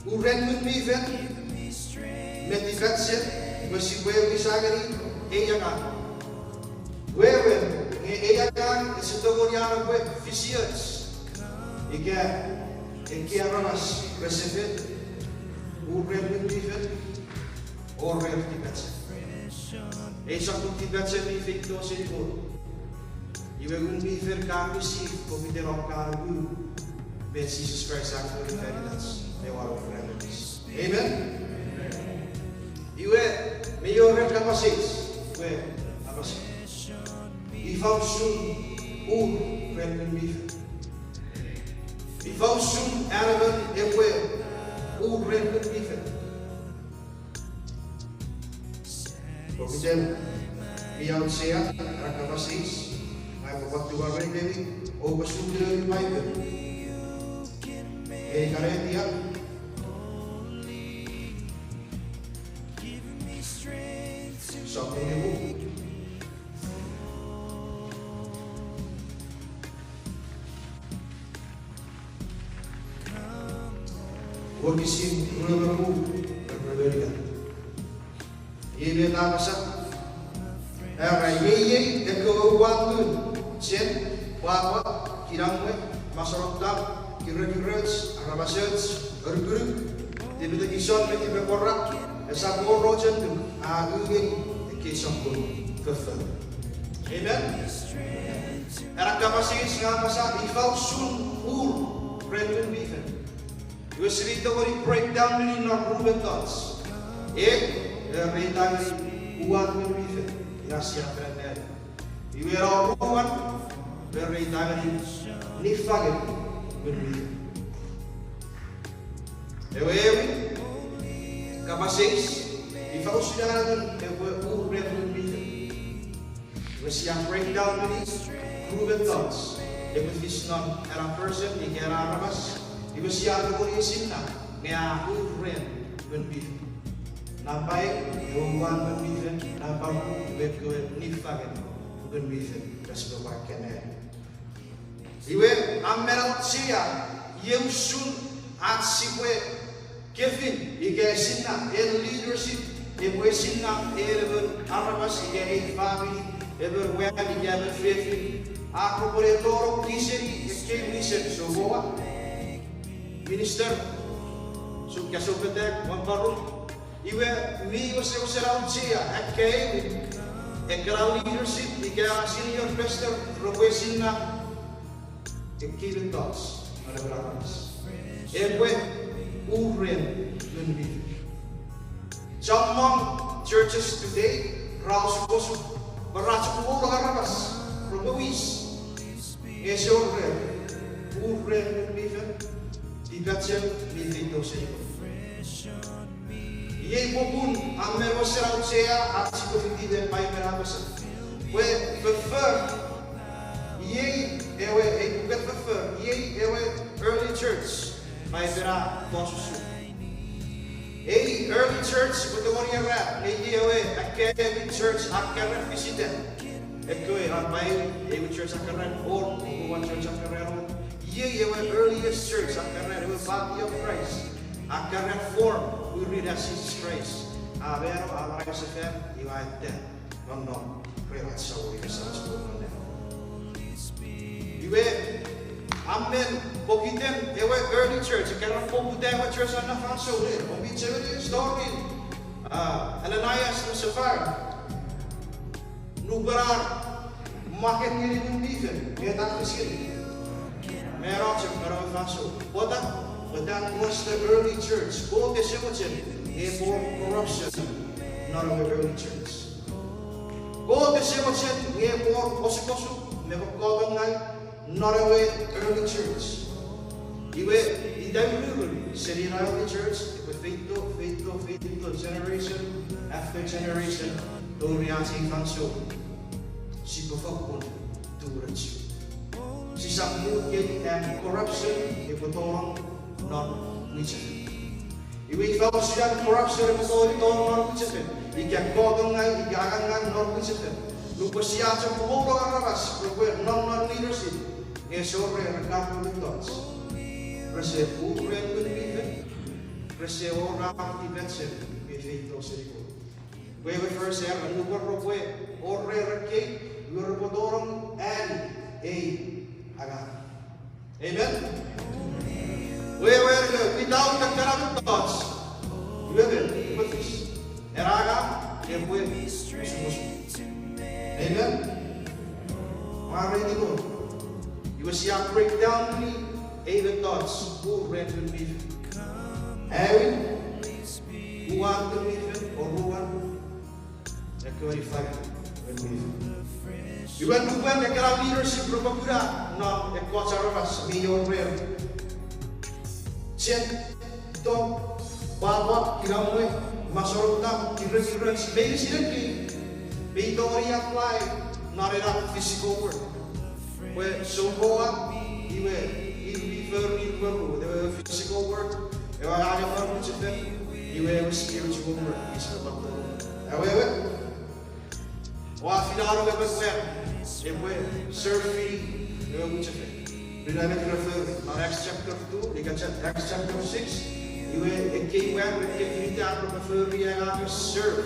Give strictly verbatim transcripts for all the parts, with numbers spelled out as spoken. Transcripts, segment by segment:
Uren Ngun mi Fel, me tipachem, pwe sipwe ewisa ngeni ei angang. Wewen, nge ei angang ese tongeni an epwe fisioch ika ekkei aramas rese fen uren Ngun mi Fel o ren tipachem. Ei sokkun tipachem mi feito seni Kot. Iwe Ngun mi Fel ka receive pokiten om ka nuku met Jises Kraist a fori fan itach me won ach. Amen. Iwe, mi wor ren kapas eis, pwe, kapas, ifa usun ur ren Ngun mi Fel? Ifa usun an emon epwe ur ren Ngun mi Fel? Pokiten mi auchea ena kapas eis, ngang upwe pwan tungorei kemi, oupwe sukino Paipen ngeni Kalesia sopun nimu, wokisin rue me ru, rue me ru. Iei met a apasa: Era, iei, iei ekkewe uwan ngun: chen, pwapwa, kinamwe, mosonottam, kirekiroch, aramasoch, anukunuk, tipetekison me tipepwora, esap wor och annuk a u ngeni ekkei sokkun foffor. Amen. Ena kapas eis ngang apasa ifa usun ur ren Ngun mi Fel. Iwe sia tongeni break down ngeni non ru mettoch. Ek, e, reita ngeni uwan Ngun mi Fel, ina sia fen anneani. Iwe ena oruan, e, reita ngeni niffangen Ngun mi Fel. Ewe, ewe kapas eis, ifa usun an emon epwe ur ren Ngun mi Fel? Iwe sia break down ngeni ru mettoch epwe fis non ena person ika ena aramas, iwe sia tongeni esinna nge a ur ren Ngun mi Fel. Nampa ew, ewe uwan Ngun mi Fel, nampa ru, iwe ekkewe niffangen Ngun mi Fel, ka sipwe pwan anneani. Iwe, a men auchea, iei usun ach sipwe kefin ika esinna, en leadership epwe esinna en emon aramas ika ei famini, emon mwan ika emon fefin, a kopwe ne tonong seni ekkei wisen soukoa, minister, sou, ka soupetek won parum. Iwe, mi wesewesen auchea akkaewin ekkana leadership ika senior pastor repwe esinna ekkei mettoch non emon aramas epwe ur ren Ngun mi Fel. Chommong churches today ra osukosuk pwe ra chok wor aramas repwe wis, nge ese wor ren ur ren Ngun mi Fel, tipachem mi feito seni Kot. Iei popun a men wesen auchea ach sipwe fiti met Paipen a apasa. Pwe foffor, iei ewe, ei puken foffor, iei ewe early church Paipen a fos usun. Ei early church sipwe tongeni era nge iei ewe akkaewin church a keran fisita. Ekkewe ra pwan ewe church a keran form, ewe church a keran form. Iei ewe earliest church a keran, ewe body of Christ a keran form, mwirin an Jises Kraist a mano, a manausefan, iwe a ita nonnom ren ach Samon ika Samach Kot non nang. Iwe, a men pokiten ewe early church a keran poputa ewe church non na fansoun, e, omi chechemeni story, a, Ananias me Sapphira. Nupwen ar mwaken ngeni Ngun mi Fel, met a fis ngeni? Mano chok non ewe fansoun. Pwata? Pwe that was the early church. Kot ese mochen nge epwe wor corruption non ewe early church. Kot ese mochen nge epwe wor osukosuk me kokkotongaw non ewe early church. Iwe, ita ururun seni ena early church epwe feito, feito, feito, generation after generation, tori ach ei fansoun. Sipwe fakkun tumunuochu. Sisap mut ngeni an corruption epwe tonong non mwichefen. Iwe ifa usun an corruption epwe tongeni tonong non mwichefen ika kokkotongaw ika angang non mwichefen? Nupwen sia chok mouno aramas repwe nom non leadership nge ese wor ren ekkana mettoch, rese ur ren Ngun mi Fel. rese wor ar tipachem me feito seni Kot. Pwe ewe verse era, nupwen repwe wor rer ekkei, iwe repwe tonong ani ei angang. Amen. Wewen, without ekkana mettoch, iwe met epwe fis? Ena angang epwe osukosuk. Amen. Mwareiti Kot. Iwe sia break down ngeni ei mettoch, ur ren Ngun mi Fel. Aewin, uwan Ngun mi Fel, oruan, ekkewe niffangen Ngun mi Fel. Iwe nupwen ekkana leadership repwe kuna non ekkoch aramas mi wor rer chen, tong, pwapwa, kinamwe, masoutam, kirekiroch, meinisin ekkei, mi tongeni apply non ena physical world. Pwe soukoa, iwe, ir mi fori, ir mi fori, ewe physical world, ewe angangen mwichefen, iwe ewe spiritual world, is the battle. Awewe, oua finano ewe mwan epwe serve-ini ewe mwichefen. Ina met re fori non Acts chapter two ika cha-, Acts chapter six, iwe ekkei mwan, ekkei finita repwe fori angangen serve,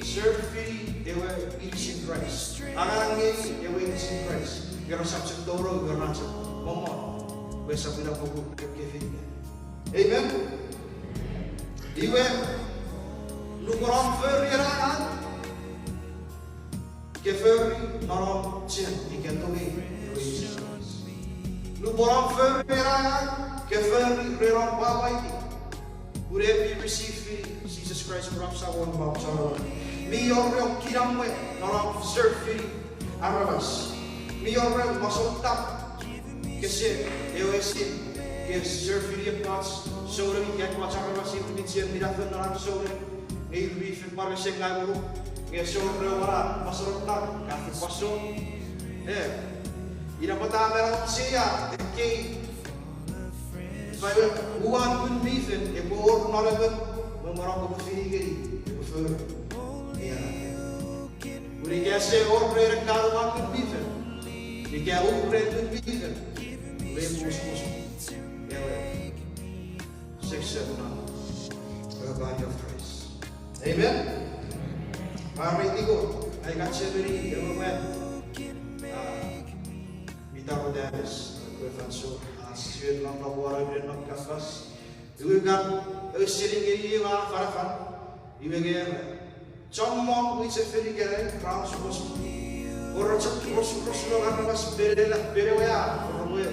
serve-ini ewe inisin Kraist, angang ngeni ewe inisin Kraist. Nge resap chok tonong, nge ra chok mommot, pwe esap ina popun ekkei finita. Amen. Iwe, nupwen om fori ena angang, ke fori non om chen ika tongei ewe inisin Kraist. Nupwen om fori ena angang, ke fori ren om pwapwaiti, pun en mi receive-ini Jises Kraist pwe Samon me Chon Amanau. Mi wor ren kinamwe non om serve-ini aramas. Mi wor ren masoutam, kese, ewe ese, ke serve-ini ekkoch souneng ika ekkoch aramas ir mi chien minafo non ar souneng, nge ir mi fen pwan ese ngai muru, nge souneng ren ena masoutam ka fen pwan sou. E, ina pwata mena auchea ekkei, ifa ewe uwan Ngun mi Fel epwe wor non emon, me mwen om kopwe fini ngeni epwe fori. Ia. Pun ika ese wor ren ekkana uwan Ngun mi Fel, ika ur ren Ngun mi Fel, iwe epwe osukosuk ewe section non ewe body of Christ. Amen. Mwareiti Kot, ai ka chemeni ewe mwan, a, mi taro Tanis, ekkewe fansoun ach sipwe nom non wara ren non campus. Iwe kan, ewe seni ngeni ewe afanafan, iwe nge, chommong mwichefen ikenai ra osukosuk. Ra chok osukosuken aramas, pene, pene we a, repwe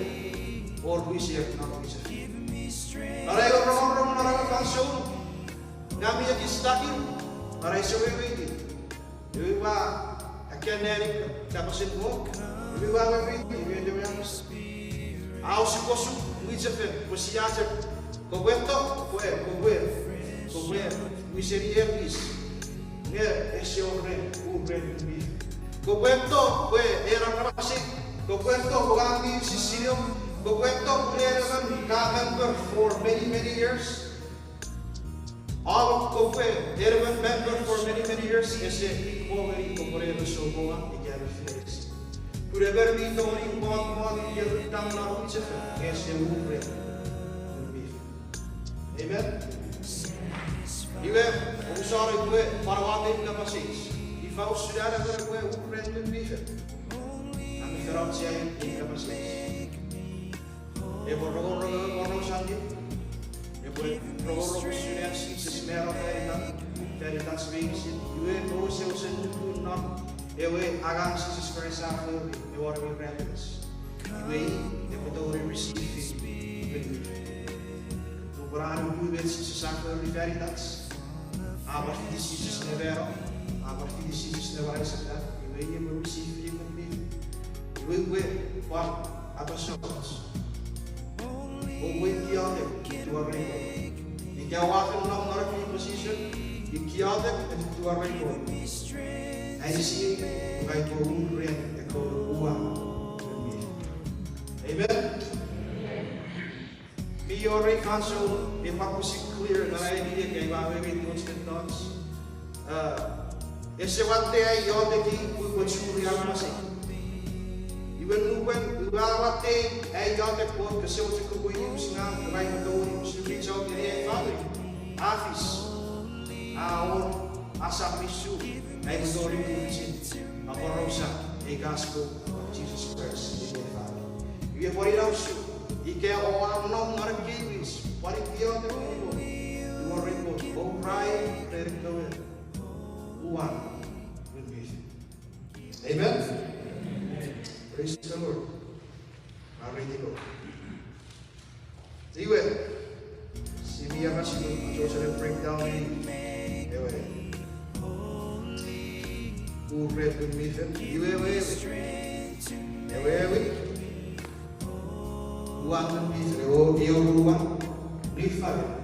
wor wiser non mwichefen. Non ai rongorong non ewe fansoun, ngang mi ekis takin, non ai soweweiti, iwe ua akkanneani kapasen Kot, iwe ua weweiti met ewe a apasa. A osukosuk mwichefen pwe sia chok, kopwe eto pwe kopwe, kopwe wiseni ekis, nge ese wor ren, ur ren Ngun mi Fel. Kopwe eto pwe en aramasei, kopwe eto pwe ka mi sisinom, kopwe eto pwe en emon ka member for many, many years. A, kopwe en emon member for many, many years, ese pwongeni kopwe ne emon soukoa ika emon finesi. Pun emon mi tongeni mot, mot ika rutan non mwichefen, nge ese ur ren Ngun mi Fel. Amen. Iwe, omusano pwe pwan watte ei kapas eis. Ifa usun an emon epwe ur ren Ngun mi Fel? Ami fen auchea ei kapas eis. Epwe rongorong ewe mwichen Sunday. Epwe rongorong usun an Jises mano fan itan, fan itach meinisin. Iwe epwe wesewesen nuku non ewe angang Jises Kraist a fori, ewe won ewe irapenges. Iwe i epwe tongeni receive-ini Ngun mi Fel. Nupwen a nuku met Jises a fori fan itach, a pwan fiti Jises ne mano, a pwan fiti Jises ne manausefan, iwe i epwe receive-ini Ngun mi Fel. Iwe epwe pwan apasoch, oupwe iotek ren Kot. Ika oua fen nom non ekkei position, iotek me iotek ren Kot, anisiei pwe kopwe ur ren ekkewe uwan Ngun mi Fel. Amen. Mi wor ei fansoun epwe pwisin clear non ai ekiek ai ua weweiti och mettoch. A, ese watte ai iotek pwe upwe churi aramasei. Iwe nupwen ua watte ai iotek pwe kose mochen kopwe use ngang pwe upwe tongeni use reach out ngeni ai famini, a fis, a wor asam mi su, ai tori kuchin, aporausa ei gospel of Jesus Christ, iwe fan. Iwe pwan ina usun, ika oua nom non ekkei wis, pwan iotek ngeni Kot, iwe repwe ourai ren ekkewe uwan Ngun mi Fel. Amen? Praise the Lord. Praise the Lord. Iwe, sia mi akasilu, achocho ne breakdown ngeni ewe uren Ngun mi Fel, iwe ewe, ewe, ewe, uwan Ngun mi Fel, ewe, ewe uwan mi fau.